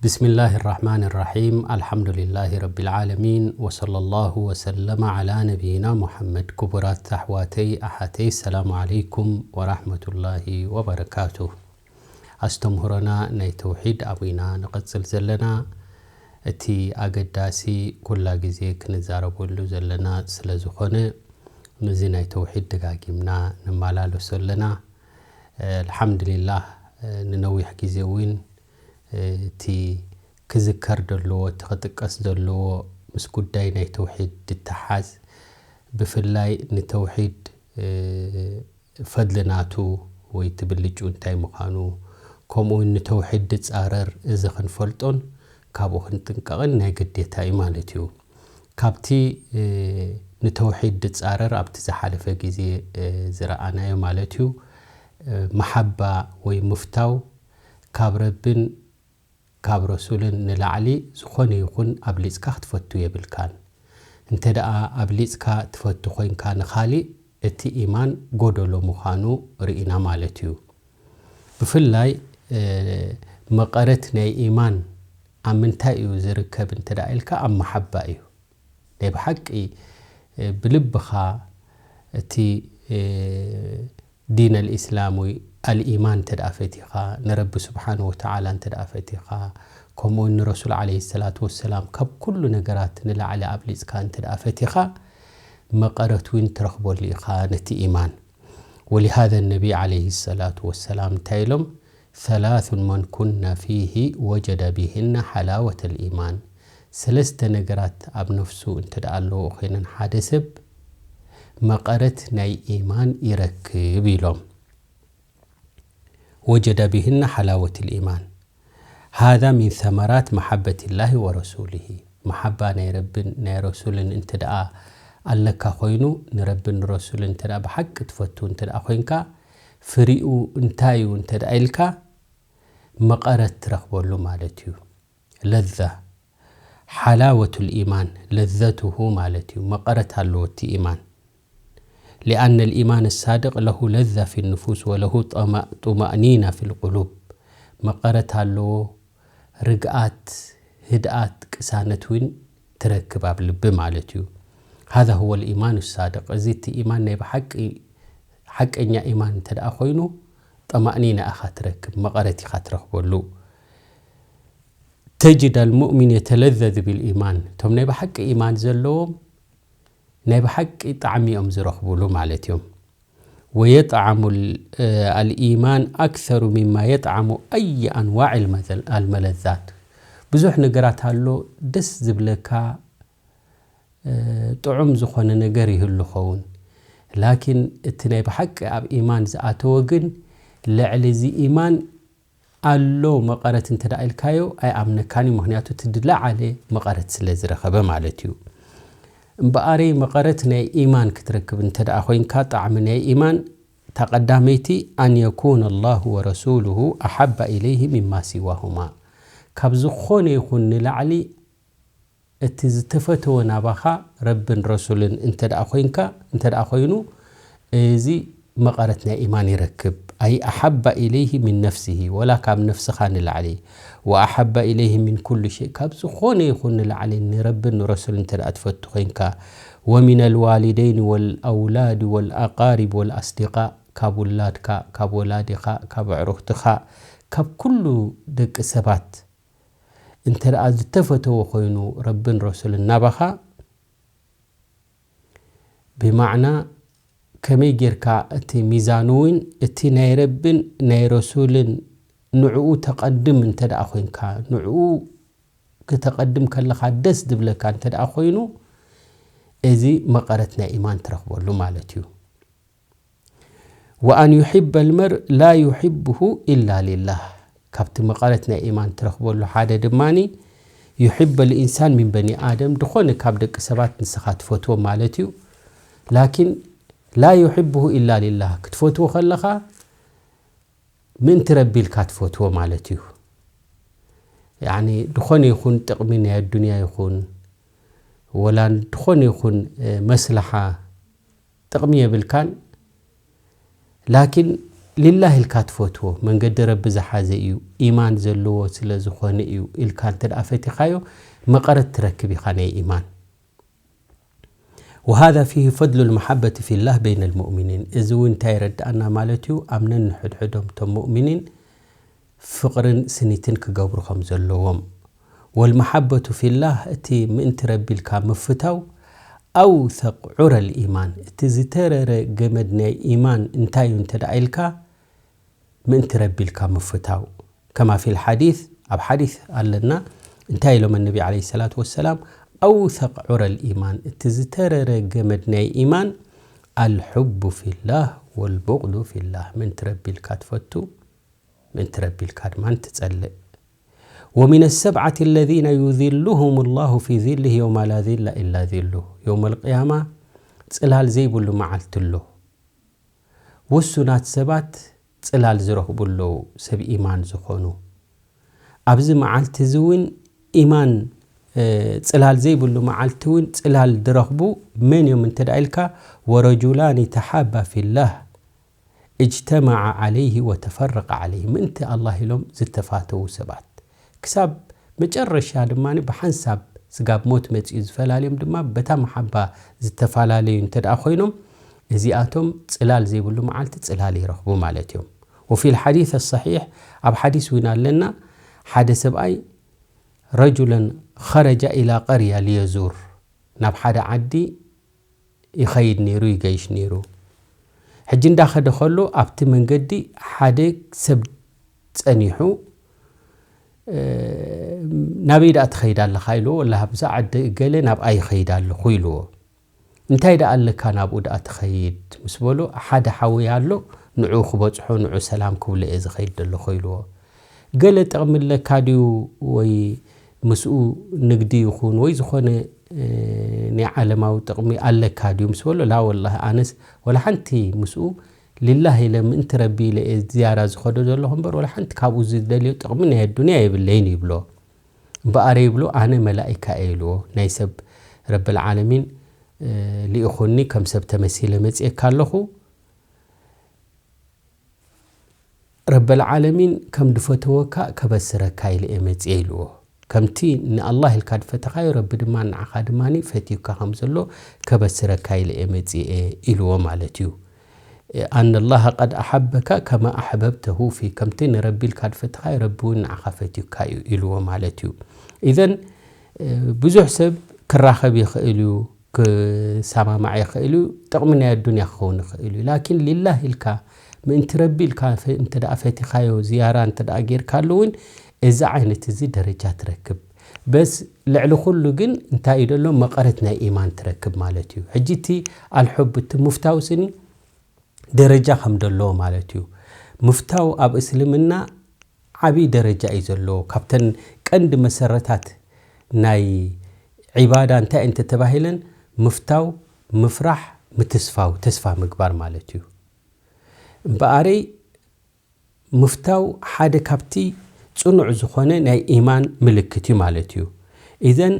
بسم الله الرحمن الرحيم. الحمد لله رب العالمين. وصلى الله وسلم على نبينا محمد. ክቡራት ኣሕዋተይ ኣሓተይ፣ ሰላም ዓለይኩም ወራህመቱላሂ ወበረካቱ። ኣስተምህሮና ናይ ተውሒድ ኣብኡ ኢና ንቐጽል ዘለና። እቲ ኣገዳሲ ኩላ ግዜ ክንዛረበሉ ዘለና ስለ ዝኾነ፣ ነዚ ናይ ተውሒድ ደጋጊምና ንመላለሶ ኣለና። ኣልሓምዱሊላህ፣ ንነዊሕ ግዜ እውን እቲ ክዝከር ዘለዎ፣ እቲ ክጥቀስ ዘለዎ ምስ ጉዳይ ናይ ተውሒድ ዝተሓዝ፣ ብፍላይ ንተውሒድ ፈድሊ ናቱ ወይ እቲ ብልጩ እንታይ ምዃኑ፣ ከምኡ እውን ንተውሒድ ዝጻረር እዚ ክንፈልጦን ካብኡ ክንጥንቀቕን ናይ ግዴታ እዩ ማለት እዩ። ካብቲ ንተውሒድ ዝጻረር ኣብቲ ዝሓለፈ ግዜ ዝረኣናዮ ማለት እዩ፣ መሓባ ወይ ምፍታው ካብ ረብን ካብ ረሱልን ንላዕሊ ዝኾነ ይኹን ኣብሊጽካ ክትፈቱ የብልካን። እንተ ደኣ ኣብሊጽካ ትፈቱ ኮይንካ ንኻሊእ፣ እቲ ኢማን ጎደሎ ምዃኑ ርኢና ማለት እዩ። ብፍላይ መቐረት ናይ ኢማን ኣብ ምንታይ እዩ ዝርከብ እንተ ደኣ ኢልካ፣ ኣብ መሓባ እዩ። ናይ ብሓቂ ብልብኻ እቲ ዲን ኣልኢስላም ወይ ኣልኢማን እንተ ደኣ ፈቲኻ፣ ንረቢ ስብሓን ወተዓላ እንተ ደኣ ፈቲኻ፣ ከምኡ እውን ንረሱል ዓለይሂ ሰላቱ ወሰላም ካብ ኩሉ ነገራት ንላዕሊ ኣብሊጽካ እንተ ደኣ ፈቲኻ፣ መቐረት እውን ትረኽበሉ ኢኻ ነቲ ኢማን። ወሊሃዘ ነቢ ዓለይሂ ሰላቱ ወሰላም እንታይ ኢሎም? ثلاث من كن فيه وجد بهن حلاوة الإيمان። ሰለስተ ነገራት ኣብ ነፍሱ እንተ ደኣ ኣለዎ ኮይነን ሓደ ሰብ፣ መቐረት ናይ ኢማን ይረክብ ኢሎም። وجد بهن حلاوة الإيمان. هذا من ثمرات محبة الله ورسوله. መሓባ ናይ ረብን ናይ ረሱልን እንተ ደኣ ኣለካ ኮይኑ፣ ንረብን ንረሱልን እንተ ደኣ ብሓቂ ትፈቱ እንተ ደኣ ኮይንካ፣ ፍሪኡ እንታይ እዩ እንተ ደኣ ኢልካ፣ መቐረት ትረኽበሉ ማለት እዩ። ለዛ ሓላወቱል ኢማን፣ ለዘቱሁ ማለት እዩ። መቐረት ኣለዎ እቲ ኢማን። لأن الإيمان الصادق له لذة في النفوس وله طما-، طمأنينة في القلوب. መቐረት ኣለዎ፣ ርግኣት፣ ህድኣት፣ ቅሳነት እውን ትረክብ ኣብ ልቢ ማለት እዩ። هذا هو الإيمان الصادق። እዚ እቲ ኢማን ናይ ብሓቂ፣ ሓቀኛ ኢማን እንተ ደኣ ኮይኑ፣ ጠማእኒና ኢኻ ትረክብ፣ መቐረት ኢኻ ትረኽበሉ። تجد المؤمن يتلذذ بالإيمان። እቶም ናይ ብሓቂ ኢማን ዘለዎም ናይ ብሓቂ ጣዕሚ እዮም ዝረኽብሉ ማለት እዮም። ويطعم ال-، الإيمان أكثر مما يطعم أي أنواع المذل-، الملذات። ብዙሕ ነገራት ኣሎ ደስ ዝብለካ፣ እ፣ ጥዑም ዝኾነ ነገር ይህሉ ኸውን። ላኪን እቲ ናይ ብሓቂ ኣብ ኢማን ዝኣተወ ግን ልዕሊ እዚ ኢማን ኣሎ መቐረት እንተ ደኣ ኢልካዮ ኣይኣምነካን እዩ። ምኽንያቱ እቲ ዝለዓለ መቐረት ስለ ዝረኸበ ማለት እዩ። እምበኣረይ መቐረት ናይ ኢማን ክትረክብ እንተ ደኣ ኮይንካ፣ ጣዕሚ ናይ ኢማን፣ እታ ቀዳመይቲ፣ أن يكون الله ورسوله أحب إليه مما سواهما። ካብ ዝኾነ ይኹን ንላዕሊ እቲ ዝተፈተወ ናባኻ ረብን ረሱልን እንተ ደኣ ኮይንካ፣ እንተ ደኣ ኮይኑ፣ እዚ መቐረት ናይ ኢማን ይረክብ። أي أحب إليه من نفسه، ወላ ካብ ነፍስኻ ንላዕሊ። وأحب إليه من كل شيء، ካብ ዝኾነ ይኹን ንላዕሊ ንረብን ንረሱልን እንተ ደኣ ትፈቱ ኮይንካ። ومن الوالدين والأولاد والأقارب والأصدقاء، ካብ ውላድካ፣ ካብ ወላዲኻ፣ ካብ ኣዕሩኽትኻ፣ ካብ ኩሉ ደቂ ሰባት እንተ ደኣ ዝተፈተወ ኮይኑ ረብን ረሱልን ናባኻ፣ ብማዕና ከመይ ጌርካ እቲ ሚዛኑ እውን እቲ ናይ ረብን ናይ ረሱልን ንዕኡ ተቐድም እንተ ደኣ ኮይንካ፣ ንዕኡ ክተቐድም ከለኻ ደስ ዝብለካ እንተ ደኣ ኮይኑ፣ እዚ መቐረት ናይ ኢማን ትረኽበሉ ማለት እዩ። وأن يحب المرء لا يحبه إلا لله። ካብቲ መቐረት ናይ ኢማን ትረኽበሉ ሓደ ድማኒ፣ يحب الإنسان من بني آدم، ዝኾነ ካብ ደቂ ሰባት ንስኻ ትፈትዎ ማለት እዩ። ላኪን لا يحبه إلا لله፣ ክትፈትዎ ከለኻ ምእንቲ ረቢ ኢልካ ትፈትዎ ማለት እዩ። ያኒ፣ ዝኾነ ይኹን ጥቕሚ ናይ ኣዱንያ ይኹን፣ ወላ ዝኾነ ይኹን፣ እ፣ መስለሓ ጥቕሚ የብልካን። ላኪን ሊላህ ኢልካ ትፈትዎ፣ መንገዲ ረቢ ዝሓዘ እዩ፣ ኢማን ዘለዎ ስለ ዝኾነ እዩ ኢልካ እንተ ደኣ ፈቲኻዮ፣ መቐረት ትረክብ ኢኻ ናይ ኢማን። وهذا فيه فضل المحبة في الله بين المؤمنين። እዚ እውን እንታይ የረድኣና ማለት እዩ? ኣብ ነንሕድሕዶም እቶም ሙእሚኒን ፍቕርን ስኒትን ክገብሩ ከም ዘለዎም። والمحبة في الله፣ እቲ ምእንቲ ረቢ ኢልካ ምፍታው፣ أوثق عرى الإيمان، እቲ ዝተረረ ገመድ ናይ ኢማን እንታይ እዩ እንተ ደኣ ኢልካ፣ ምእንቲ ረቢ ኢልካ ምፍታው። كما في الحديث، ኣብ ሓዲስ ኣለና፣ እንታይ ኢሎም ነቢ ዓለይሂ ሰላቱ ወሰላም፣ أوثق عرى الإيمان، እቲ ዝተረረ ገመድ ናይ ኢማን፣ الحب في الله والبغض في الله، ምእንቲ ረቢ ኢልካ ትፈቱ፣ ምእንቲ ረቢ ኢልካ ድማ ትጸልእ። ومن السبعة الذين يظلهم الله في ظله يوم لا ظل إلا ظله، የውመል ቅያማ ጽላል ዘይብሉ መዓልቲ ኣሎ። ውሱናት ሰባት ጽላል ዝረኽቡ ኣለዉ፣ ሰብ ኢማን ዝኾኑ። ኣብዚ መዓልቲ እዚ እውን ኢማን፣ እ፣ ጽላል ዘይብሉ መዓልቲ እውን ጽላል ዝረኽቡ መን እዮም እንተ ደኣ ኢልካ፣ ورجلان تحابا في الله اجتمعا عليه وتفرقا عليه، ምእንቲ ኣላህ ኢሎም ዝተፋተዉ ሰባት። ክሳብ መጨረሻ ድማ ብሓንሳብ ስጋብ ሞት መጺኡ ዝፈላልዮም ድማ በታ መሓባ ዝተፈላለዩ እንተ ደኣ ኮይኖም፣ እዚኣቶም ጽላል ዘይብሉ መዓልቲ ጽላል ይረኽቡ ማለት እዮም። وفي الحديث الصحيح، ኣብ ሓዲስ እውን ኣለና፣ ሓደ ሰብኣይ رجلا خرج إلى قرية ليزور، ናብ ሓደ ዓዲ ይኸይድ ነይሩ፣ ይገይሽ ነይሩ። ሕጂ እንዳኸደ ከሎ ኣብቲ መንገዲ ሓደ ሰብ ጸኒሑ፣ እ፣ "ናበይ ደኣ ትኸይድ ኣለኻ?" ኢልዎ። "ወላ ኣብዛ ዓዲ እገለ ናብኣ ይኸይድ ኣለኹ" ኢልዎ። "እንታይ ደኣ ኣለካ ናብኡ ደኣ ትኸይድ?" ምስ በሎ፣ "ሓደ ሓወይ ኣሎ፣ ንዕኡ ክበጽሖ፣ ንዑ ሰላም ክብሎ እየ ዝኸይድ ዘለኹ" ኢልዎ። "ገለ ጥቕሚ ኣለካ ድዩ? ወይ ምስኡ ንግዲ ይኹን ወይ ዝኾነ፣ እ፣ ናይ ዓለማዊ ጥቕሚ ኣለካ ድዩ?" ምስ በሎ፣ "ላ ወላሂ ኣነስ ወላ ሓንቲ ምስኡ ሊላህ ኢለ ምእንቲ ረቢ ኢለ እየ ዝያራ ዝኸዶ ዘለኹ እምበር ወላ ሓንቲ ካብኡ ዝደልዮ ጥቕሚ ናይ ኣዱንያ የብለይን" ይብሎ። እምበኣረ ይብሎ፣ "ኣነ መላኢካ እየ" ኢልዎ። ናይ ሰብ ረብል ዓለሚን፣ እ፣ ልኢኹኒ ከም ሰብ ተመሲለ መጺኤካ ኣለኹ። ረበል ዓለሚን ከም ድፈተወካ ከበስረካ ኢለ እየ መጽየ ኢልዎ። ከምቲ ንኣላህ ኢልካ ድፈተኻዮ ረቢ ድማ ንዓኻ ድማ ፈትዩካ ከም ዘሎ ከበስረካ ኢለ እየ መጽየ ኢልዎ ማለት እዩ። ኣነ ላሃ ቀድ ኣሓበካ ከማ ኣሕበብተሁ ፊ፣ ከምቲ ንረቢ ኢልካ ድፈተኻዮ ረቢ እውን ንዓኻ ፈትዩካ እዩ ኢልዎ ማለት እዩ። ኢዘን ብዙሕ ሰብ ክራኸብ ይኽእል እዩ፣ ክሰማማዕ ይኽእል እዩ፣ ጥቕሚ ናይ ኣዱንያ ክኸውን ይኽእል እዩ። ላኪን ሊላህ ኢልካ፣ ምእንቲ ረቢ ኢልካ ፈ-፣ እንተ ደኣ ፈቲኻዮ፣ ዝያራ እንተ ደኣ ጌርካሉ እውን፣ እዚ ዓይነት እዚ ደረጃ ትረክብ። በስ ልዕሊ ኩሉ ግን እንታይ እዩ ደሎ? መቐረት ናይ ኢማን ትረክብ ማለት እዩ። ሕጂ እቲ ኣልሑብ፣ እቲ ምፍታው ስኒ ደረጃ ከም ደለዎ ማለት እዩ። ምፍታው ኣብ እስልምና ዓብዪ ደረጃ እዩ ዘለዎ። ካብተን ቀንዲ መሰረታት ናይ ዒባዳ እንታይ እንተ ተባሂለን፣ ምፍታው፣ ምፍራሕ፣ ምትስፋው፣ ተስፋ ምግባር ማለት እዩ። እምበኣረይ፣ ምፍታው ሓደ ካብቲ ጽኑዕ ዝኾነ ናይ ኢማን ምልክት እዩ ማለት እዩ። ኢዘን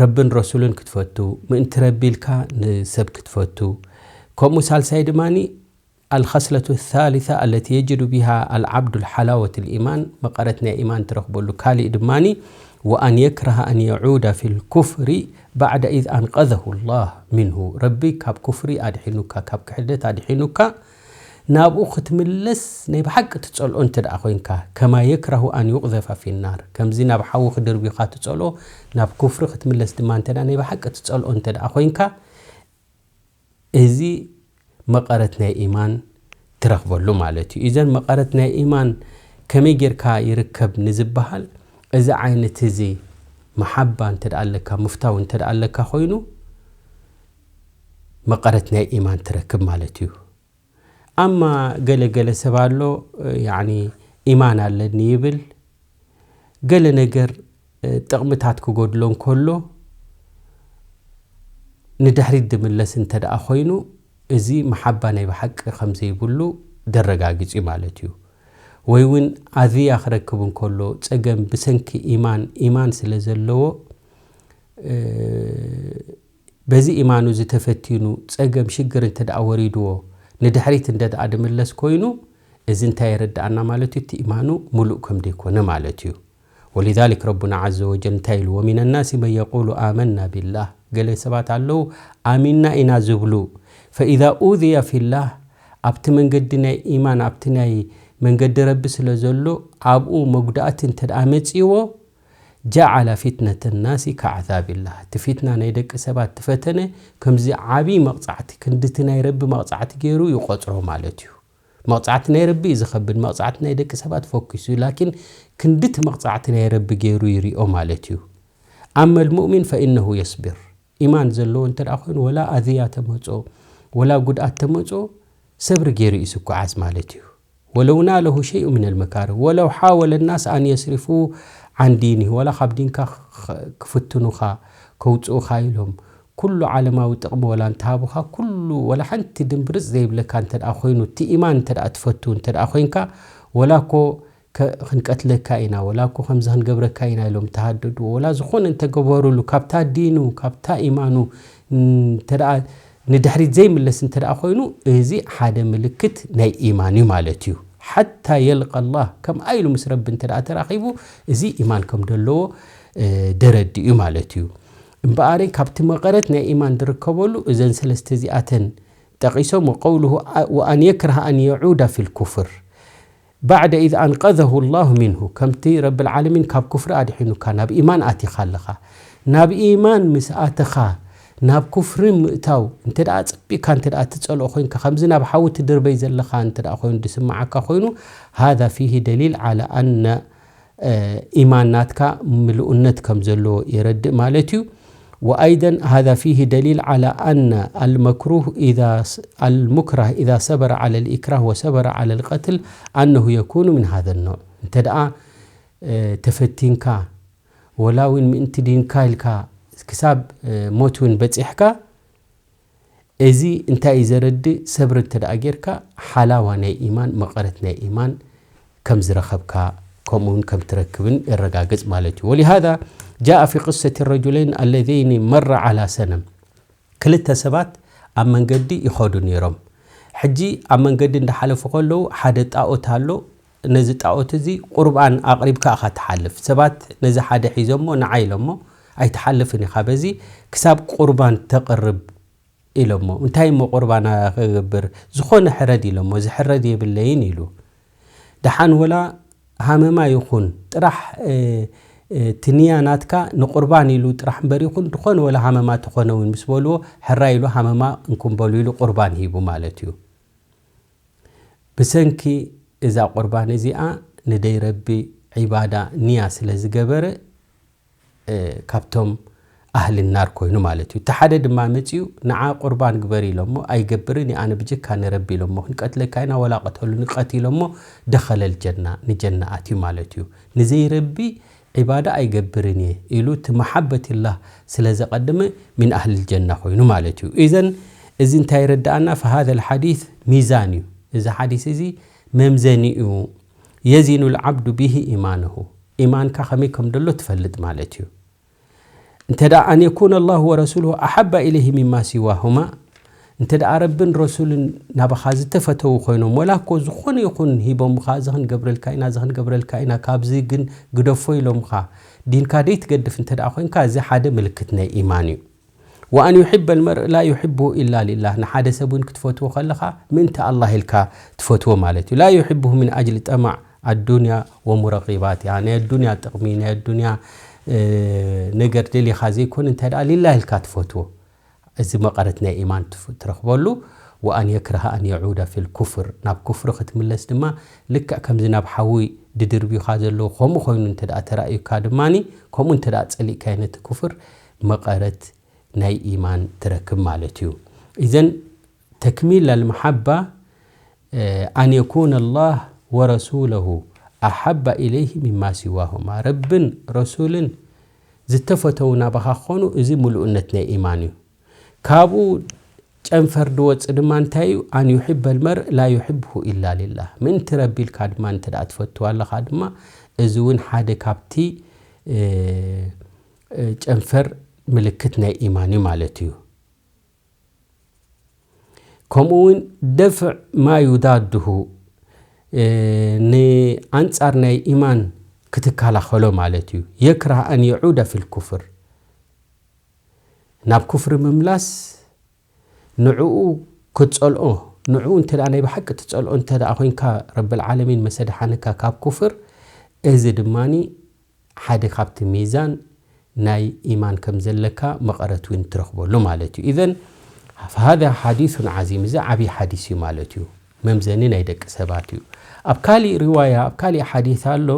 ረብን ረሱልን ክትፈቱ፣ ምእንቲ ረቢ ኢልካ ንሰብ ክትፈቱ፣ ከምኡ ሳልሳይ ድማኒ፣ الخصلة الثالثة التي يجد بها العبد حلاوة الإيمان፣ መቐረት ናይ ኢማን ትረኽበሉ ካልእ ድማኒ፣ وأن يكره أن يعود في الكفر بعد إذ أنقذه الله منه። ረቢ ካብ ኩፍሪ ኣድሒኑካ፣ ካብ ክሕደት ኣድሒኑካ፣ ናብኡ ክትምለስ ናይ ብሓቂ ትጸልኦ እንተ ደኣ ኮይንካ፣ كما يكره أن يقذف في النار፣ ከምዚ ናብ ሓዊ ክድርቢኻ ትጸልኦ፣ ናብ ኩፍሪ ክትምለስ ድማ እንተ ደኣ ናይ ብሓቂ ትጸልኦ እንተ ደኣ ኮይንካ፣ እዚ መቐረት ናይ ኢማን ትረኽበሉ ማለት እዩ። ኢዘን መቐረት ናይ ኢማን ከመይ ጌርካ ይርከብ ንዝበሃል፣ እዚ ዓይነት እዚ መሓባ እንተ ደኣ ኣለካ፣ ምፍታው እንተ ደኣ ኣለካ ኮይኑ፣ መቐረት ናይ ኢማን ትረክብ ማለት እዩ። ኣማ ገለ ገለ ሰብ ኣሎ፣ ያዕኒ ኢማን ኣለኒ ይብል፣ ገለ ነገር፣ እ፣ ጥቕምታት ክጎድሎ እንከሎ ንድሕሪት ድምለስ እንተ ደኣ ኮይኑ፣ እዚ መሓባ ናይ ብሓቂ ከም ዘይብሉ ደረጋጊጹ እዩ ማለት እዩ። ወይ እውን ኣዝያ ክረክብ እንከሎ፣ ጸገም ብሰንኪ ኢማን፣ ኢማን ስለ ዘለዎ፣ እ፣ በዚ ኢማኑ እዚ ተፈቲኑ ጸገም ሽግር እንተ ደኣ ወሪድዎ፣ ንድሕሪት እንደ ደኣ ድምለስ ኮይኑ፣ እዚ እንታይ የረድኣና ማለት እዩ? እቲ ኢማኑ ሙሉእ ከም ዘይኮነ ማለት እዩ። ولذلك ربنا عز وجل እንታይ ኢሉ? ومن الناس من يقول آمنا بالله። ገለ ሰባት ኣለዉ ኣሚንና ኢና ዝብሉ። فإذا أوذي في الله ኣብቲ መንገዲ ናይ ኢማን ኣብቲ ናይ መንገዲ ረቢ ስለ ዘሎ ኣብኡ መጉዳእቲ እንተ ደኣ መጺዎ جعل فتنة الناس كعذاب الله እቲ ፊትና ናይ ደቂ ሰባት ትፈተነ ከምዚ ዓብዪ መቕጻዕቲ ክንድቲ ናይ ረቢ መቕጻዕቲ ገይሩ ይቆጽሮ ማለት እዩ። መቕጻዕቲ ናይ ረቢ እዩ ዝኸብድ፣ መቕጻዕቲ ናይ ደቂ ሰባት ፈኪሱ እዩ። ላኪን ክንድቲ መቕጻዕቲ ናይ ረቢ ገይሩ ይሪኦ ማለት እዩ። أما المؤمن فإنه يصبر ኢማን ዘለዎ እንተ ደኣ ኮይኑ ወላ ኣዝያ ተመጾ ወላ ጉድኣት ተመጾ ሰብሪ ገይሩ እዩ ዝጓዓዝ ማለት እዩ። ولو ناله شيء من المكاره ولو حاول الناس أن يصرفوه عن دينه ወላ ካብ ዲንካ ክፍትኑኻ ከውፅኡኻ ኢሎም ኩሉ ዓለማዊ ጥቕሚ ወላ እንተሃቡኻ ኩሉ ወላ ሓንቲ ድምብርፅ ዘይብለካ እንተ ደኣ ኮይኑ እቲ ኢማን እንተ ደኣ ትፈቱ እንተ ደኣ ኮይንካ ወላ እኮ ክንቀትለካ ኢና ወላ እኮ ከምዚ ክንገብረካ ኢና ኢሎም ተሃደዱ ወላ ዝኾነ እንተገበሩሉ ካብታ ዲኑ ካብታ ኢማኑ እንተ ደኣ ንድሕሪት ዘይምለስ እንተ ደኣ ኮይኑ እዚ ሓደ ምልክት ናይ ኢማን እዩ ማለት እዩ። ሓታ የልቃ ኣላህ ከምኣ ኢሉ ምስ ረቢ እንተ ደኣ ተራኺቡ እዚ ኢማን ከም ዘለዎ ደረዲ እዩ ማለት እዩ። እምበኣረይ ካብቲ መቐረት ናይ ኢማን ዝርከበሉ እዘን ሰለስተ እዚኣተን ጠቒሶም وقوله وأن يكره أن يعود في الكفر بعد إذ أنقذه الله منه ከምቲ ረብል ዓለሚን ካብ ኩፍሪ ኣድሒኑካ ናብ ኢማን ኣቲኻ ኣለኻ ናብ ኢማን ምስ ኣተኻ ናብ ኩፍሪ ምእታው እንተ ደኣ ጽቢካ እንተ ደኣ ትጸልኦ ኮይንካ ከምዚ ናብ ሓዊ ትድርበይ ዘለኻ እንተ ደኣ ኮይኑ ዝስምዓካ ኮይኑ هذا فيه دليل على أن ኢማን ናትካ ምልኡነት ከም ዘለዎ የረድእ ማለት እዩ። وأيضا هذا فيه دليل على أن المكروه إذا المكره إذا صبر على الإكراه وصبر على القتل أنه يكون من هذا النوع እንተ ደኣ ተፈቲንካ ወላ እውን ምእንቲ ዲንካ ኢልካ ክሳብ ሞት እውን በጺሕካ እዚ እንታይ እዩ ዘረድእ ሰብሪ እንተ ደኣ ጌርካ ሓላዋ ናይ ኢማን መቐረት ናይ ኢማን ከም ዝረኸብካ ከምኡ እውን ከም ትረክብን የረጋግጽ ማለት እዩ ولهذا جاء في قصة الرجلين اللذين مر على صنم ክልተ ሰባት ኣብ መንገዲ ይኸዱ ነይሮም ሕጂ ኣብ መንገዲ እንዳሓለፉ ከለዉ ሓደ ጣኦት ኣሎ ነዚ ጣኦት እዚ ቁርባን ኣቕሪብካ ኢኻ ትሓልፍ ሰባት ነዚ ሓደ ሒዞሞ ንዓ ኢሎሞ ኣይትሓልፍን ኢኻ በዚ ክሳብ ቁርባን ተቕርብ ኢሎሞ እንታይ እሞ ቁርባን ክገብር ዝኾነ ሕረድ ኢሎሞ ዝሕረድ የብለይን ኢሉ ደሓን ወላ ሃመማ ይኹን ጥራሕ ትንያ ናትካ ንቁርባን ኢሉ ጥራሕ እምበር ይኹን ዝኾነ ወላ ሃመማ ተኾነ እውን ምስ በልዎ ሕራይ ኢሉ ሃመማ እንኩም በሉ ኢሉ ቁርባን ሂቡ ማለት እዩ ብሰንኪ እዛ ቁርባን እዚኣ ንደይ ረቢ ዒባዳ ንያ ስለ ዝገበረ ካብቶም ኣህሊ ናር ኮይኑ ማለት እዩ። እቲ ሓደ ድማ መፂኡ ንዓ ቁርባን ግበር ኢሎሞ ኣይገብርን እየ ኣነ ብጀካ ንረቢ ኢሎሞ ክንቀትለካ ኢና ወላ ቅተሉኒ ቀቲሎሞ ደኸለል ጀና ንጀና ኣትዩ ማለት እዩ። ንዘይረቢ ዒባዳ ኣይገብርን እየ ኢሉ እቲ መሓበትላህ ስለ ዘቐድመ ሚን ኣህሊ ልጀና ኮይኑ ማለት እዩ። ኢዘን እዚ እንታይ ይረድኣና? ፈሃዘ ልሓዲስ ሚዛን እዩ። እዚ ሓዲስ እዚ መምዘኒ እዩ። የዚኑ ልዓብዱ ቢሂ ኢማንሁ ኢማንካ ከመይ ከም ደሎ ትፈልጥ ማለት እዩ። እንተ ደኣ ኣን የኩነ ኣላሁ ወረሱሉሁ ኣሓባ ኢለይህ ሚማ ሲዋሁማ እንተ ደኣ ረብን ረሱልን ናባኻ ዝተፈተዉ ኮይኖም ወላ እኮ ዝኾነ ይኹን ሂቦምኻ እዚ ክንገብረልካ ኢና እዚ ክንገብረልካ ኢና ካብዚ ግን ግደፎ ኢሎምኻ ዲንካ ደይትገድፍ እንተ ደኣ ኮይንካ እዚ ሓደ ምልክት ናይ ኢማን እዩ። ወኣን ዩሕበ ልመርእ ላ ዩሕብሁ ኢላ ሊላህ ንሓደ ሰብ እውን ክትፈትዎ ከለኻ ምእንቲ ኣላህ ኢልካ ትፈትዎ ማለት እዩ። ላ ዩሕብሁ ምን ኣጅሊ ጠማዕ ኣዱንያ ወሙረቂባትያ ናይ ኣዱንያ ጥቕሚ ናይ ኣዱንያ ነገር ደሊኻ ዘይኮነ እንታይ ደኣ ሊላህ ኢልካ ትፈትዎ እዚ መቐረት ናይ ኢማን ትረኽበሉ። ወኣን የክረሃ ኣን የዑደ ፊ ልኩፍር ናብ ኩፍሪ ክትምለስ ድማ ልክዕ ከምዚ ናብ ሓዊ ድድርብዩኻ ዘለዎ ከምኡ ኮይኑ እንተ ደኣ ተራእዩካ ድማ ከምኡ እንተ ደኣ ጸሊእካዮ ነቲ ኩፍር መቐረት ናይ ኢማን ትረክብ ማለት እዩ። ኢዘን ተክሚል ኣልመሓባ ኣን የኩነ ኣላህ ወረሱለሁ ኣሓባ ኢለይህ ሚማ ሲዋሁማ ረብን ረሱልን ዝተፈተዉ ናባኻ ክኾኑ እዚ ምሉእነት ናይ ኢማን እዩ። ካብኡ ጨንፈር ድወጽእ ድማ እንታይ እዩ? ኣን ዩሕበ ልመርእ ላ ዩሕብሁ ኢላ ሊላህ ምእንቲ ረቢ ኢልካ ድማ እንተ ደኣ ትፈትዋ ኣለኻ ድማ እዚ እውን ሓደ ካብቲ ጨንፈር ምልክት ናይ ኢማን እዩ ማለት እዩ። ከምኡ እውን ደፍዕ ማ ዩዳድሁ ንኣንጻር ናይ ኢማን ክትከላኸሎ ማለት እዩ። የክራህ ኣን የዑደ ፊል ኩፍር፣ ናብ ኩፍሪ ምምላስ፣ ንዕኡ ክትጸልኦ፣ ንዕኡ እንተ ደኣ ናይ ብሓቂ ትጸልኦ እንተ ደኣ ኮይንካ፣ ረብል ዓለሚን መሰድሓንካ ካብ ኩፍር፣ እዚ ድማኒ ሓደ ካብቲ ሚዛን ናይ ኢማን ከም ዘለካ መቐረት እውን ትረኽበሉ ማለት እዩ። ኢዘን፣ ፈሃዛ ሓዲሱን ዓዚም፣ እዚ ዓብዪ ሓዲስ እዩ ማለት እዩ። መምዘኒ ናይ ደቂ ሰባት እዩ። ኣብ ካሊእ ሪዋያ፣ ኣብ ካሊእ ሓዲስ ኣሎ፣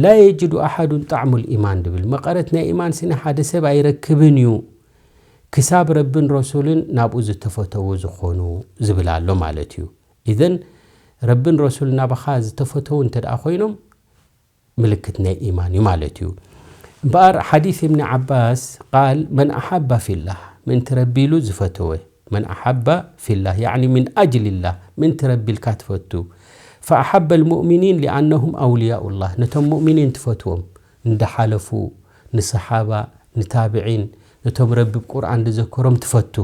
ላ የጅዱ ኣሓዱን ጣዕሙል ኢማን ድብል። መቐረት ናይ ኢማን ስኒ ሓደ ሰብ ኣይረክብን እዩ፣ ክሳብ ረብን ረሱልን ናብኡ ዝተፈተዉ ዝኾኑ ዝብል ኣሎ ማለት እዩ። ኢዘን፣ ረብን ረሱል ናባኻ ዝተፈተዉ እንተ ደኣ ኮይኖም፣ ምልክት ናይ ኢማን እዩ ማለት እዩ። እምበኣር ሓዲስ እብኒ ዓባስ ቃል፣ መን ኣሓባ ፊላህ፣ ምእንቲ ረቢ ኢሉ ዝፈተወ፣ መን ኣሓባ ፊላህ፣ ያዕኒ ምን ኣጅልላህ፣ ምእንቲ ረቢ ኢልካ ትፈቱ፣ ፈኣሓበ ልሙእሚኒን ሊኣነሁም ኣውልያኡላህ፣ ነቶም ሙእሚኒን ትፈትዎም፣ እንዳሓለፉ፣ ንሰሓባ፣ ንታብዒን፣ ነቶም ረቢ ብቁርኣን ዝዘከሮም ትፈቱ።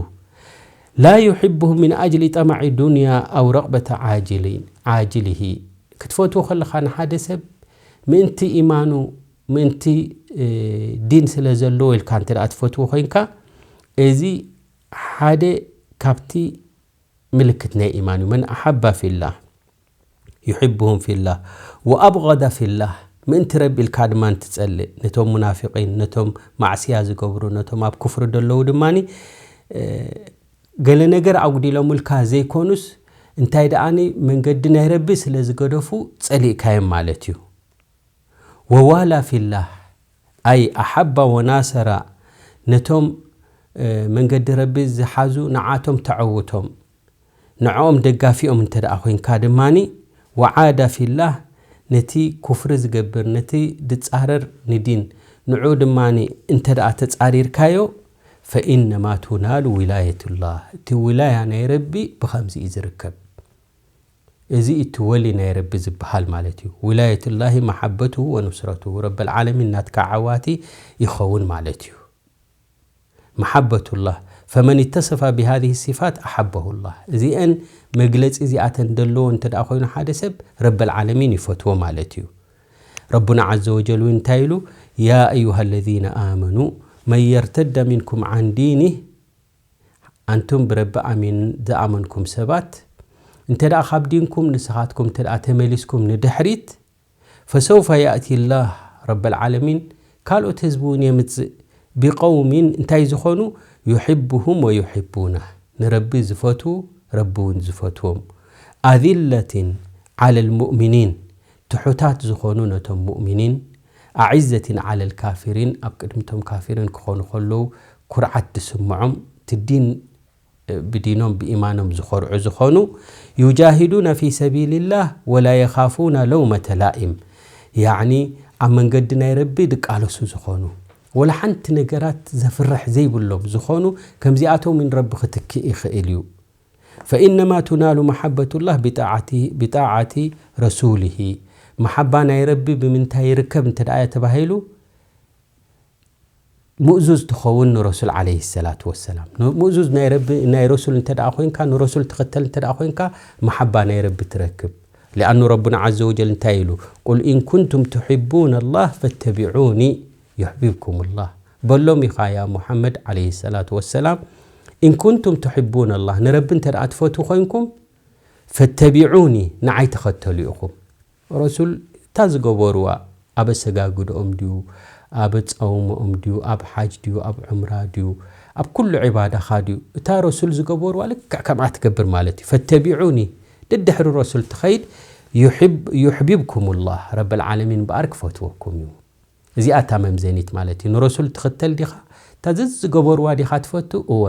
ላ ዩሕብሁም ምን ኣጅሊ ጠማዒ ዱንያ ኣው ረቕበተ ዓጅሊን-፣ ዓጅሊሂ። ክትፈትዎ ከለኻ ንሓደ ሰብ ምእንቲ ኢማኑ፣ ምእንቲ፣ እ፣ ዲን ስለ ዘለዎ ኢልካ እንተ ደኣ ትፈትዎ ኮይንካ፣ እዚ ሓደ ካብቲ ምልክት ናይ ኢማን እዩ። መን ኣሓባ ፊላህ ዩሕብሁም ፊላህ ወኣብገደ ፊላህ፣ ምእንቲ ረቢ ኢልካ ድማ እንትጸልእ፣ ነቶም ሙናፊቂን፣ ነቶም ማዕስያ ዝገብሩ፣ ነቶም ኣብ ኩፍሪ ዘለዉ ድማኒ፣ እ፣ ገለ ነገር ኣጉዲሎምልካ ዘይኮኑስ፣ እንታይ ደኣኒ መንገዲ ናይ ረቢ ስለ ዝገደፉ ጸሊእካዮም ማለት እዩ። ወዋላ ፊላህ፣ ኣይ ኣሓባ ወናሰራ፣ ነቶም፣ እ፣ መንገዲ ረቢ ዝሓዙ ንዓቶም ተዐውቶም፣ ንዕኦም ደጋፊኦም እንተ ደኣ ኮይንካ ድማኒ፣ ወዓዳ ፊላህ፣ ነቲ ኩፍሪ ዝገብር፣ ነቲ ድጻረር ንዲን፣ ንዑ ድማኒ እንተ ደኣ ተጻሪርካዮ፣ ፈኢነማ ቱናሉ ዊላየቱላህ፣ እቲ ዊላያ ናይ ረቢ ብኸምዚ እዩ ዝርከብ። እዚ እቲ ወሊ ናይ ረቢ ዝበሃል ማለት እዩ። ዊላየቱላሂ መሓበቱ ወኑስረቱ፣ ረብል ዓለሚን ናትካ ዓዋቲ ይኸውን ማለት እዩ። መሓበቱላህ፣ ፈመን ኢተሰፋ ቢሃዚህ ሲፋት ኣሓበሁላህ። እዚአን መግለጺ እዚኣተን ዘለዎ እንተ ደኣ ኮይኑ ሓደ ሰብ ረብል ዓለሚን ይፈትዎ ማለት እዩ። ረቡና ዓዘ ወጀል እውን እንታይ ኢሉ? ያ ኣዩሃ ለዚነ ኣመኑ መን የርተደ ሚንኩም ዓን ዲኒህ፣ ኣንቱም ብረቢ ኣሚን ዝኣመንኩም ሰባት፣ እንተ ደኣ ካብ ዲንኩም ንስኻትኩም እንተ ደኣ ተመሊስኩም ንድሕሪት፣ ፈሰውፈ ያእቲ ላህ ረበል ዓለሚን ካልኦት ህዝቢ እውን የምጽእ፣ ቢቀውሚን እንታይ ዝኾኑ፣ ዩሕብሁም ወዩሕቡናህ፣ ንረቢ ዝፈትዉ ረቢ እውን ዝፈትዎም፣ ኣዚለቲን ዓለል ሙእሚኒን፣ ትሑታት ዝኾኑ ነቶም ሙእሚኒን፣ ኣዒዘቲን ዓለል ካፊሪን፣ ኣብ ቅድሚቶም ካፊሪን ክኾኑ ከለዉ ኩርዓት ዝስምዖም፣ እቲ ዲን ብዲኖም ብኢማኖም ዝኾርዑ ዝኾኑ፣ ዩጃሂዱነ ፊ ሰቢልላህ ወላ የኻፉነ ለውመተ ላኢም፣ ያዕኒ ኣብ መንገዲ ናይ ረቢ ድቃለሱ ዝኾኑ፣ ወላ ሓንቲ ነገራት ዘፍርሕ ዘይብሎም ዝኾኑ፣ ከምዚኣቶም እውን ረቢ ክትክእ ይኽእል እዩ። ፈኢነማ ቱናሉ መሓበቱላህ ብጣዓቲ፣ ብጣዓቲ ረሱሊሂ። መሓባ ናይ ረቢ ብምንታይ ይርከብ እንተ ደኣ ተባሂሉ፣ ምእዙዝ ትኸውን ንረሱል ዓለይሂ ሰላቱ ወሰላም። ን-፣ ምእዙዝ ናይ ረቢ፣ ናይ ረሱል እንተ ደኣ ኮይንካ፣ ንረሱል ትኽተል እንተ ደኣ ኮይንካ፣ መሓባ ናይ ረቢ ትረክብ። ሊኣኑ ረቡና ዓዘ ወጀል እንታይ ኢሉ? ቁል ኢን ኩንቱም ቱሒቡነ ላህ ፈተቢዑኒ ዩሕቢብኩም ላህ። በሎም ኢኻ ያ ሙሓመድ ዓለይሂ ሰላቱ ወሰላም፣ ኢን ኩንቱም ቱሒቡነ ላህ፣ ንረቢ እንተ ደኣ ትፈትዉ ኮይንኩም፣ ፈተቢዑኒ፣ ንዓይ ተኸተሉ ኢኹም። ረሱል እታ ዝገበርዋ፣ ኣብ ኣሰጋግድኦም ድዩ፣ ኣብ ጸውምኦም ድዩ፣ ኣብ ሓጅ ድዩ፣ ኣብ ዑምራ ድዩ፣ ኣብ ኩሉ ዒባዳኻ ድዩ፣ እታ ረሱል ዝገበርዋ ልክዕ ከምኣ ትገብር ማለት እዩ። ፈተቢዑኒ፣ ደድሕሪ ረሱል ትኸይድ፣ ዩሕብ-፣ ዩሕቢብኩም ላህ፣ ረበል ዓለሚን እምበኣር ክፈትወኩም እዩ። እዚኣ እታ መምዘኒት ማለት እዩ። ንረሱል ትኽተል ዲኻ? እታ ዘዝገበርዋ ዲኻ ትፈቱ? እወ፣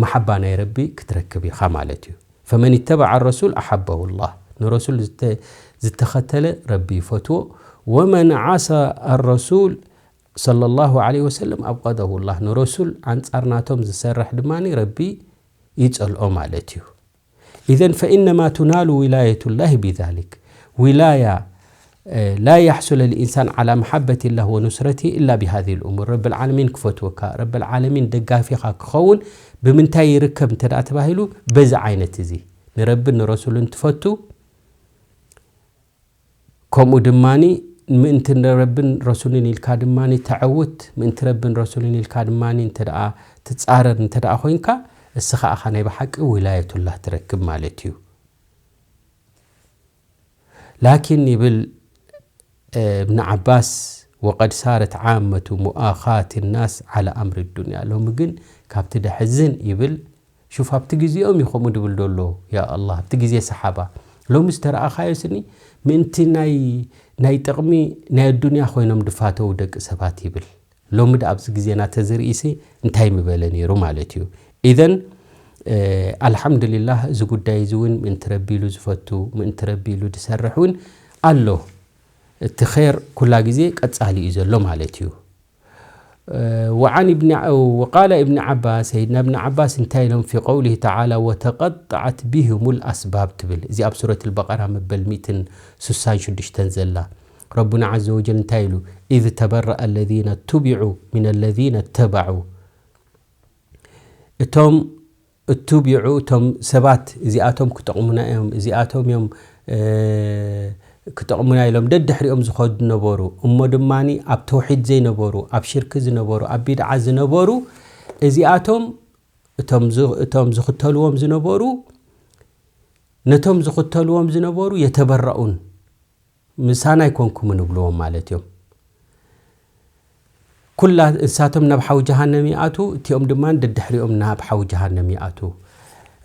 መሓባ ናይ ረቢ ክትረክብ ኢኻ ማለት እዩ። ፈመን ኢተበዐ ረሱል ኣሓበሁ ላህ። ንረሱል ዝተ-፣ ዝተኸተለ ረቢ ይፈትዎ። ወመን ዓሳ ኣረሱል ሰለላሁ ዐለይሂ ወሰለም ኣብቀደሁ ላህ። ንረሱል ኣንጻር ናቶም ዝሰርሕ ድማ ረቢ ይጸልኦ ማለት እዩ። ኢዘን ፈኢነማ ቱናሉ ዊላየቱላሂ ቢዛሊክ። ዊላያ፣ እ፣ ላ ያሕሱለ ልኢንሳን ዓላ መሓበቲላህ ወኑስረቲሂ ኢላ ቢሃዚሂል እሙር። ረብል ዓለሚን ክፈትወካ፣ ረብል ዓለሚን ደጋፊኻ ክኸውን ብምንታይ ይርከብ እንተ ደኣ ተባሂሉ፣ በዚ ዓይነት እዚ ንረብን ንረሱልን ትፈቱ፣ ከምኡ ድማ ምእንቲ ረብን ረሱልን ኢልካ ድማ ተዐውት፣ ምእንቲ ረብን ረሱልን ኢልካ ድማ እንተ ደኣ ትጻረር እንተ ደኣ ኮይንካ፣ እስኻ ኢኻ ናይ ብሓቂ ውላየቱላህ ትረክብ ማለት እዩ። ላኪን ይብል እብን ዓባስ፣ ወቀድ ሳረት ዓመቱ ሙኣኻት ናስ ዓላ ኣምሪ ዱንያ። ሎሚ ግን ካብቲ ደሕዝን ይብል፣ ሹፍ ኣብቲ ግዜኦም እዩ ከምኡ ድብል ደሎ፣ ያ ኣላህ፣ ኣብቲ ግዜ ሰሓባ። ሎሚ ዝተረኣኻዮ ስኒ ምእንቲ ናይ ናይ ጥቕሚ ናይ ኣዱንያ ኮይኖም ድፋተው ደቂ ሰባት ይብል። ሎሚ ድ ኣብዚ ግዜና ተዝርእሲ እንታይ ምበለ ነይሩ ማለት እዩ። ኢዘን ኣልሓምዱሊላህ፣ እዚ ጉዳይ እዚ እውን ምእንቲ ረቢ ኢሉ ዝፈቱ፣ ምእንቲ ረቢ ኢሉ ዝሰርሕ እውን ኣሎ። እቲ ኸር ኩላ ግዜ ቀጻሊ እዩ ዘሎ ማለት እዩ። وعن ابن وقال ابن عباس، ሰይድና እብን ዓባስ እንታይ ኢሎም في قوله تعالى وتقطعت بهم الأسباب ትብል፣ እዚ ኣብ ሱረት البقرة መበል ሚእትን ስሳን ሽዱሽተን ዘላ። ረቡና عز وجل እንታይ ኢሉ؟ إذ تبرأ الذين اتبعوا من الذين اتبعوا። እቶም እቱቢዑ፣ እቶም ሰባት እዚኣቶም ክጠቕሙና እዮም፣ እዚኣቶም እዮም ክጠቕሙና ኢሎም ደድሕሪኦም ዝኸዱ ነበሩ። እሞ ድማ ኣብ ተውሒድ ዘይነበሩ፣ ኣብ ሽርክ ዝነበሩ፣ ኣብ ቢድዓ ዝነበሩ፣ እዚኣቶም እቶም ዝኽተልዎም ዝነበሩ፣ ነቶም ዝኽተልዎም ዝነበሩ የተበረኡን፣ ምሳና ኣይኮንኩምን እብልዎም ማለት እዮም። ኩላ ንሳቶም ናብ ሓዊ ጀሃነም ይኣቱ፣ እቲኦም ድማ ደድሕሪኦም ናብ ሓዊ ጀሃነም ይኣቱ።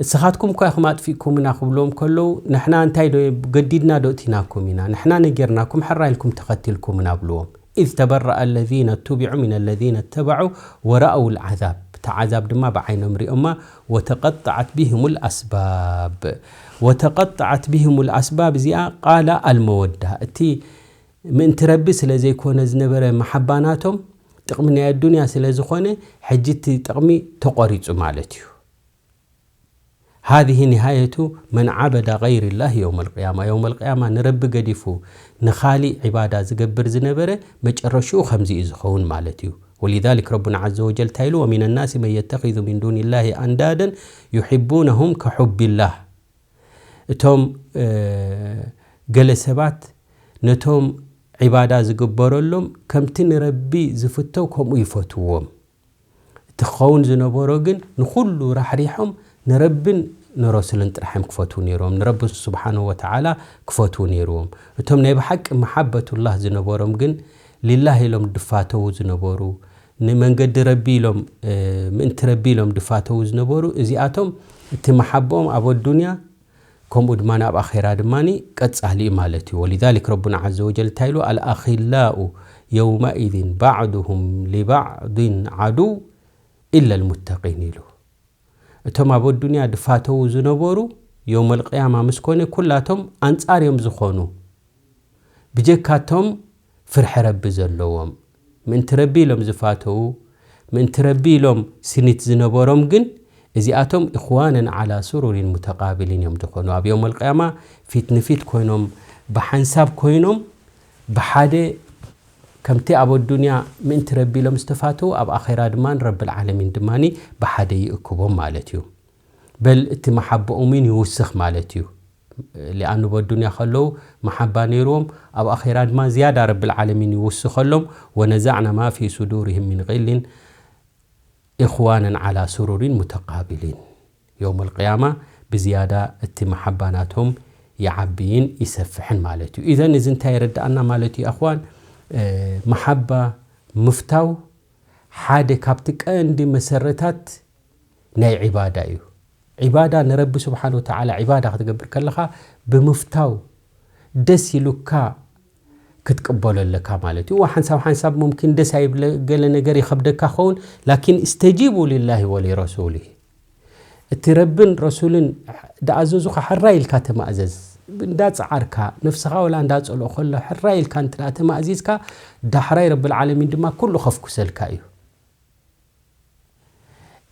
እስኻትኩም እኳ ኢኹም ኣጥፊእኩምና ክብልዎም ከለዉ፣ ንሕና እንታይ ዶ ገዲድና ዶ እቲናኩም ኢና? ንሕና ነጌርናኩም፣ ሕራ ኢልኩም ተኸቲልኩምና እብልዎም። إذ تبرأ الذين اتبعوا من الذين اتبعوا ورأوا العذاب። እታ ዓዛብ ድማ ብዓይኖም ሪኦማ። وتقطعت بهم الأسباب። وتقطعت بهم الأسباب እዚኣ ቃላ ኣልመወዳ፣ እቲ ምእንቲ ረቢ ስለ ዘይኮነ ዝነበረ መሓባ ናቶም፣ ጥቕሚ ናይ ኣዱንያ ስለ ዝኾነ፣ ሕጂ እቲ ጥቕሚ ተቖሪጹ ማለት እዩ። هذه نهاية من عبد غير الله يوم القيامة። የውመል ቅያማ ንረቢ ገዲፉ ንኻሊእ ዒባዳ ዝገብር ዝነበረ መጨረሽኡ ከምዚ እዩ ዝኸውን ማለት እዩ። ولذلك ረቡና عز وجل እንታይ ኢሉ? ومن الناس من يتخذ من دون الله أندادا يحبونهم كحب الله። እቶም ገለ ሰባት ነቶም ዒባዳ ዝግበረሎም ከምቲ ንረቢ ዝፍተው ከምኡ ይፈትዎም። እቲ ክኸውን ዝነበሮ ግን ንኹሉ ራሕሪሖም ንረብን ንረሱልን ጥራሕ እዮም ክፈትዉ ነይሮም። ንረቢ ስብሓንሁ ወተዓላ ክፈትዉ ነይርዎም። እቶም ናይ ብሓቂ መሓበቱላህ ዝነበሮም ግን ሊላህ ኢሎም ድፋተዉ ዝነበሩ፣ ንመንገዲ ረቢ ኢሎም፣ ምእንቲ ረቢ ኢሎም ድፋተዉ ዝነበሩ፣ እዚኣቶም እቲ መሓብኦም ኣብ ኣዱንያ ከምኡ ድማ ኣብ ኣኼራ ድማ ቀጻሊ እዩ ማለት እዩ። ولذلك ረቡና عز وجل እንታይ ኢሉ? الأخلاء يومئذ بعضهم لبعض عدو إلا المتقين ኢሉ። እቶም ኣብ ኣዱንያ ድፋተዉ ዝነበሩ የውመል ቅያማ ምስ ኮነ ኩላቶም ኣንጻር እዮም ዝኾኑ። ብጀካቶም ፍርሒ ረቢ ዘለዎም፣ ምእንቲ ረቢ ኢሎም ዝፋተዉ፣ ምእንቲ ረቢ ኢሎም ስኒት ዝነበሮም ግን እዚኣቶም إخوانا على سرر متقابلين እዮም ዝኾኑ። ኣብ የውመል ቅያማ ፊት ንፊት ኮይኖም፣ ብሓንሳብ ኮይኖም፣ ብሓደ ከምቲ ኣብ ኣዱንያ ምእንቲ ረቢ ኢሎም ዝተፋተዉ፣ ኣብ ኣኼራ ድማ ረብል ዓለሚን ድማ ብሓደ ይእክቦም ማለት እዩ። በል እቲ መሓባኦም እውን ይውስኽ ማለት እዩ። ሊኣኑ በዱንያ ከለዉ መሓባ ነይርዎም፣ ኣብ ኣኼራ ድማ ዝያዳ ረብል ዓለሚን ይውስኸሎም። ونزعنا ما في صدورهم من غل إخوانا على سرر متقابلين። የውመል ቅያማ ብዝያዳ እቲ መሓባ ናቶም ይዓብይን ይሰፍሕን ማለት እዩ። ኢዘን እዚ እንታይ የረድኣና ማለት እዩ ኣኽዋን? መሓባ ምፍታው ሓደ ካብቲ ቀንዲ መሰረታት ናይ ዒባዳ እዩ። ዒባዳ ንረቢ ስብሓን ወተዓላ ዒባዳ ክትገብር ከለኻ ብምፍታው ደስ ኢሉካ ክትቅበሎ ኣለካ ማለት እዩ። እዋ ሓንሳብ ሓንሳብ ሙምኪን ደስ ኣይብለ ገለ ነገር ይኸብደካ ኸውን፣ ላኪን እስተጂቡ ሊላሂ ወሊረሱሊ፣ እቲ ረብን ረሱልን ደኣዘዙኻ ሕራይ ኢልካ ተማእዘዝ። እንዳጸዓርካ ነፍስኻ ወላ እንዳጸልኦ ከሎ ሕራይ ኢልካ እንተ ተማእዚዝካ ዳሕራይ ረብል ዓለሚን ድማ ኩሉ ከፍኩሰልካ እዩ።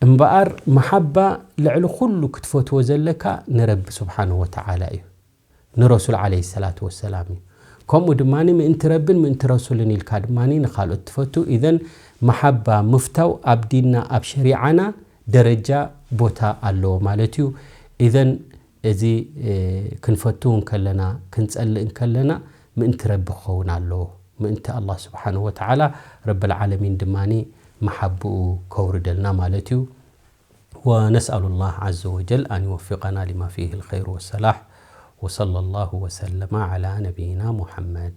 እምበኣር መሓባ ልዕሊ ኩሉ ክትፈትዎ ዘለካ ንረቢ ስብሓንሁ ወተዓላ እዩ፣ ንረሱል ዓለይሂ ሰላቱ ወሰላም እዩ። ከምኡ ድማ ምእንቲ ረብን ምእንቲ ረሱልን ኢልካ ድማ ንኻልኦት ትፈቱ። ኢዘን መሓባ ምፍታው ኣብ ዲንና ኣብ ሸሪዓና ደረጃ ቦታ ኣለዎ ማለት እዩ። ኢዘን እዚ ክንፈቱ እንከለና ክንጸልእ እንከለና ምእንቲ ረቢ ክኸውን ኣለዎ። ምእንቲ ኣላህ ስብሓንሁ ወተዓላ ረብል ዓለሚን ድማ መሓብኡ ከውርደልና ማለት እዩ። ونسأل الله عز وجل أن يوفقنا لما فيه الخير والصلاح. وصلى الله وسلم على نبينا محمد.